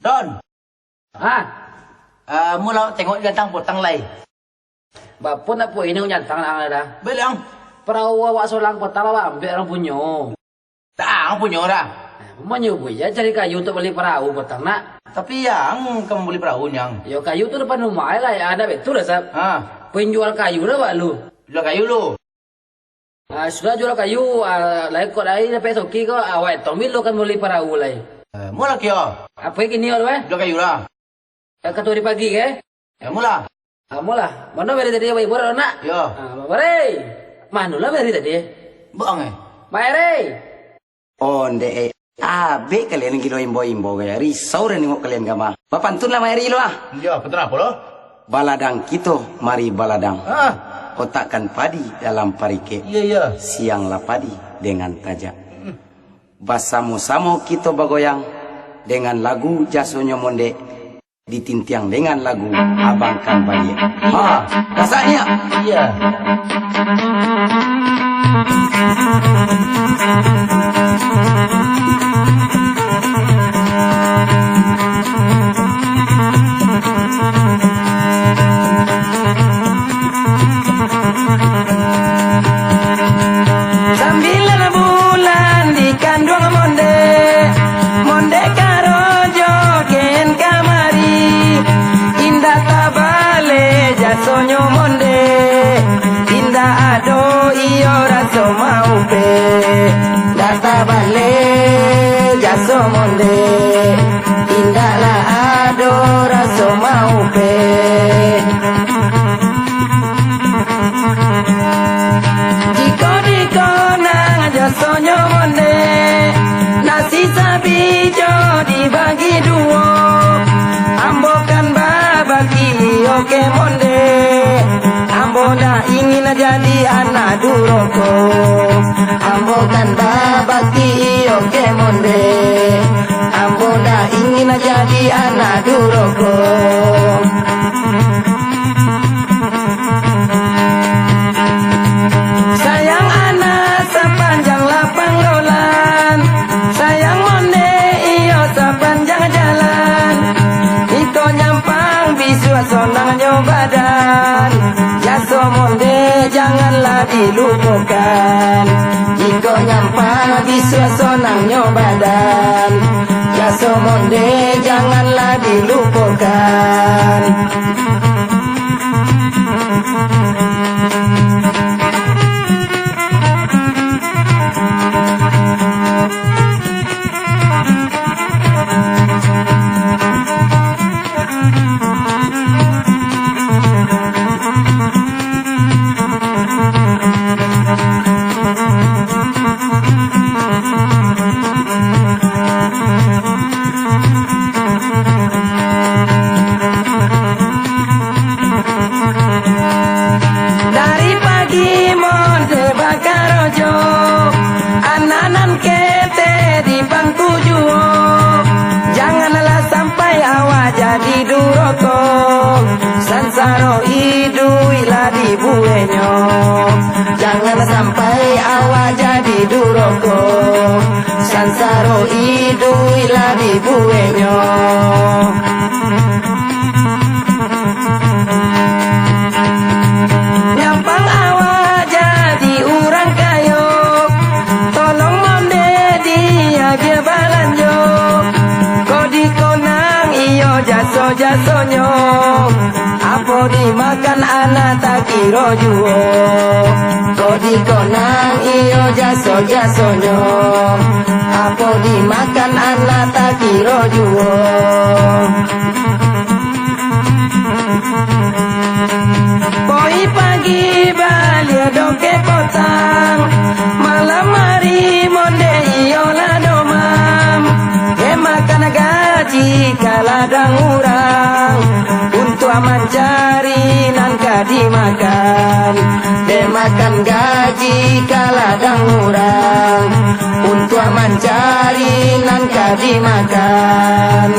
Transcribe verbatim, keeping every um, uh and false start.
Don. Ha? Ah, mulo tengok gantang potang lai. Bapo nak buek iko gantang lah dah. Bilang. Parau awak solang potang lah, ambiak urang punyo. Tak ang punyo dah. Manyo buek cari kayu untuak bali parau potang nak. Tapi yang ka mambali parau, Nyang. Yo, kayu tu dapan rumah lah, yo, ado betul lah, Sab. Ha. Penjual kayu dah, Wak, lu. Jual kayu lu. Ah, sudah jual kayu, ah, lai kok lai dapek soki ko, awak tong milo kan mambali parau lai. Eh, mulo kio. Apo kini awak tu, eh? Jual kayu lah. Yang kato di pagi, eh? Ya, mulo. Ah, mulo. Mano Mary tadi, Abah Ibor, nak? Yo. Ah, Mary. Mano lah Mary tadi? Bang, eh. Mary. Ondeh, eh. Abek kalian gilo imbau-imbau gaya. Risau dah nengok kalian kama. Bapantun lah, Mary lo, ah. Yo, pantun apo lo? Baladang kito, mari baladang. Ah. Kotakkan padi dalam parikek. Iya, iya. Sianglah padi dengan tajak. Basamo-samo kito bagoyang dengan lagu jasonyo mondek, ditintiang dengan lagu Abang Kan Baliak. Ha, kasaknyo. Iya. Sambilan bulan dikanduang mondek, mondek karajo ken kamari, indak tabaleh jasonyo mondek, indak ado iyo raso maupek, indak tabaleh jaso mondek, indaklah ado raso maupek. Jiko dikonang jasonyo mondek, nasi sabijo dibagi duo. Ambo kan babakti iyo ke mondek, ambo ndak ingin jadi anak duroko. Ambo kan babakti iyo ke mondek, ambo ndak ingin jadi anak duroko. Sayang anak sapanjang lapang dolan, sayang mondek iyo sapanjang jalan. Iko nyampang bisuak sonangnyo badan, jaso mondek janganlah dilupokan. Iko nyampang bisuak sonangnyo badan, jaso mondek janganlah dilupokan. Dari pagi mondek bakarojo, anak nan ketek di pangku juo. Janganlah sampai awak jadi duroko, sansaro iduik lah dibueknyo. Jangan sampai awak jadi duroko, sansaro iduik lah dibueknyo. Nyampang awak jadi urang kayo, tolong mondek diagiah balanjo. Kok dikonang iyo jaso-jasonyo, apo dimakan anak takiro juo. Kok dikonang iyo jaso-jasonyo, apo dimakan anak takiro juo. Poi pagi baliak doke potang, malam ari mondek iyolah domam. Dek makan gaji ka ladang urang, untuak mancari nan ka dimakan. Dek makan gaji ka ladang urang, untuak mancari nan ka dimakan.